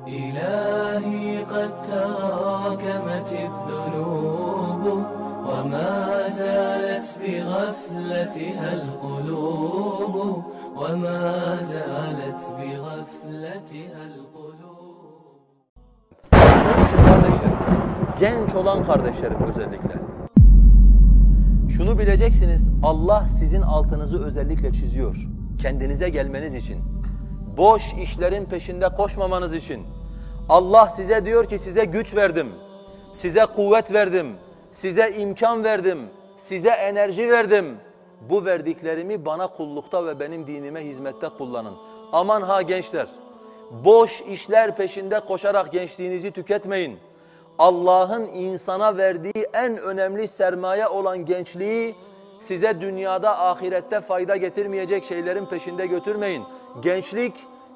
إلهي قد تراكمت الذنوب وما زالت بغفلتها القلوب وما زالت بغفلتها القلوب. Onun için kardeşlerim, genç olan kardeşlerim özellikle şunu bileceksiniz, Allah sizin altınızı özellikle çiziyor. Kendinize gelmeniz için, boş işlerin peşinde koşmamanız için. Allah size diyor ki size güç verdim, size kuvvet verdim, size imkan verdim, size enerji verdim. Bu verdiklerimi bana kullukta ve benim dinime hizmette kullanın. Aman ha gençler, boş işler peşinde koşarak gençliğinizi tüketmeyin. Allah'ın insana verdiği en önemli sermaye olan gençliği size dünyada, ahirette fayda getirmeyecek şeylerin peşinde götürmeyin. Gençlik,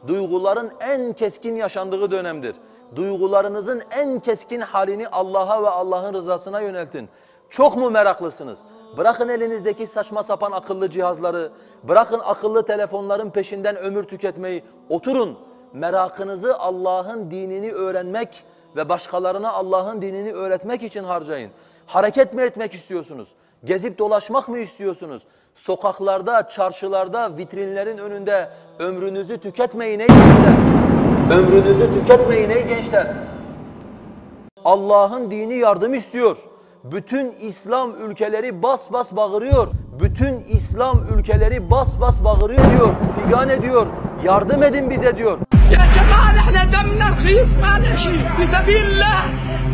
duyguların en keskin yaşandığı dönemdir. Duygularınızın en keskin halini Allah'a ve Allah'ın rızasına yöneltin. Çok mu meraklısınız? Bırakın elinizdeki saçma sapan akıllı cihazları, bırakın akıllı telefonların peşinden ömür tüketmeyi. Oturun, merakınızı Allah'ın dinini öğrenmek ve başkalarına Allah'ın dinini öğretmek için harcayın. Hareket mi etmek istiyorsunuz? Gezip dolaşmak mı istiyorsunuz? Sokaklarda, çarşılarda, vitrinlerin önünde ömrünüzü tüketmeyin ey gençler. Ömrünüzü tüketmeyin ey gençler. Allah'ın dini yardım istiyor. Bütün İslam ülkeleri bas bas bağırıyor. Bütün İslam ülkeleri bas bas bağırıyor diyor. Figan ediyor. Yardım edin bize diyor. يا جماعة نحن دمنا رخيص ما لنا شيء في سبيل الله،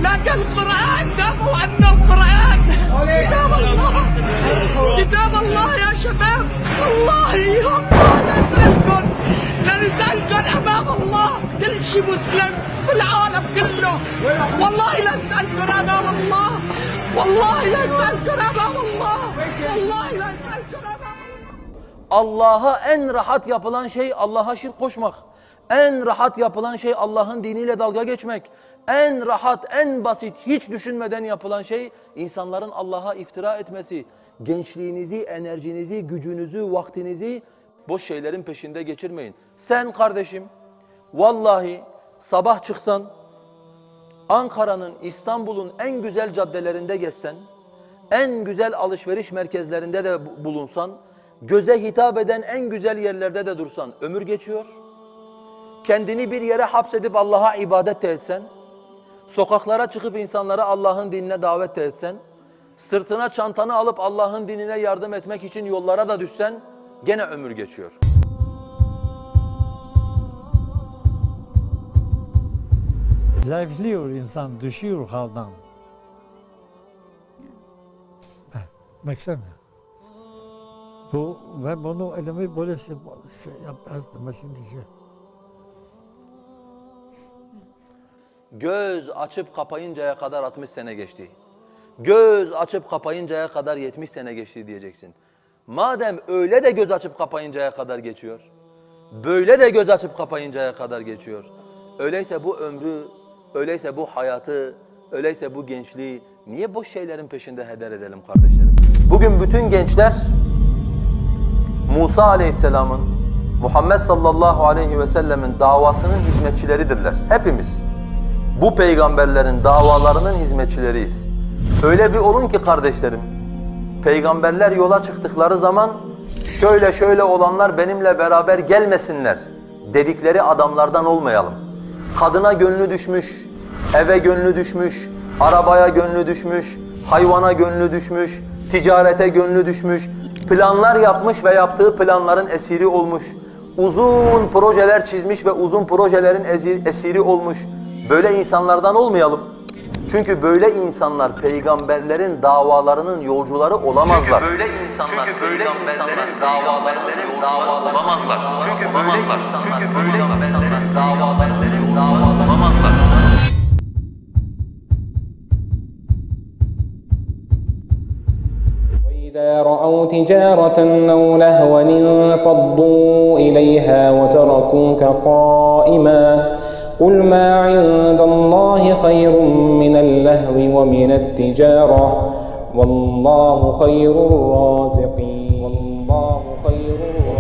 لكن القرآن دافعوا عنا القرآن، كتاب الله، كتاب الله يا شباب، والله والله نسألكم، لنسألكم أمام الله كل شيء مسلم في العالم كله، والله لنسألكم أمام الله، والله لنسألكم أمام الله، والله لنسألكم أمام الله. Allah'a en rahat yapılan şey Allah'a şirk koşmak. En rahat yapılan şey Allah'ın diniyle dalga geçmek. En rahat, en basit, hiç düşünmeden yapılan şey insanların Allah'a iftira etmesi. Gençliğinizi, enerjinizi, gücünüzü, vaktinizi boş şeylerin peşinde geçirmeyin. Sen kardeşim, vallahi sabah çıksan, Ankara'nın, İstanbul'un en güzel caddelerinde gezsen, en güzel alışveriş merkezlerinde de bulunsan, göze hitap eden en güzel yerlerde de dursan, ömür geçiyor. Kendini bir yere hapsedip Allah'a ibadet de etsen, sokaklara çıkıp insanlara Allah'ın dinine davet de etsen, sırtına çantanı alıp Allah'ın dinine yardım etmek için yollara da düşsen, gene ömür geçiyor. Zayıflıyor insan, düşüyor haldan. Baksana. Bu, ben bunu elimi böyle şey yapmazdım şimdi şey. Göz açıp kapayıncaya kadar 60 sene geçti. Göz açıp kapayıncaya kadar 70 sene geçti diyeceksin. Madem öyle de göz açıp kapayıncaya kadar geçiyor, böyle de göz açıp kapayıncaya kadar geçiyor. Öyleyse bu ömrü, öyleyse bu hayatı, öyleyse bu gençliği niye boş şeylerin peşinde heder edelim kardeşlerim? Bugün bütün gençler Musa Aleyhisselam'ın, Muhammed sallallahu aleyhi ve sellemin davasının hizmetçileridirler. Hepimiz bu peygamberlerin davalarının hizmetçileriyiz. Öyle bir olun ki kardeşlerim, peygamberler yola çıktıkları zaman şöyle şöyle olanlar benimle beraber gelmesinler dedikleri adamlardan olmayalım. Kadına gönlü düşmüş, eve gönlü düşmüş, arabaya gönlü düşmüş, hayvana gönlü düşmüş, ticarete gönlü düşmüş, planlar yapmış ve yaptığı planların esiri olmuş, uzun projeler çizmiş ve uzun projelerin esiri olmuş. Böyle insanlardan olmayalım. Çünkü böyle insanlar peygamberlerin davalarının yolcuları olamazlar. Çünkü böyle insanlar peygamberlerin davalarının davaları olamazlar. Çünkü böyle insanlar davalarının davaları olamazlar. وإذا رأوا تجارة أو لهوا انفضوا إليها وتركوك قائما قل ما عند الله خير من اللهو ومن التجارة والله خير الرازقين والله خير الرازقين.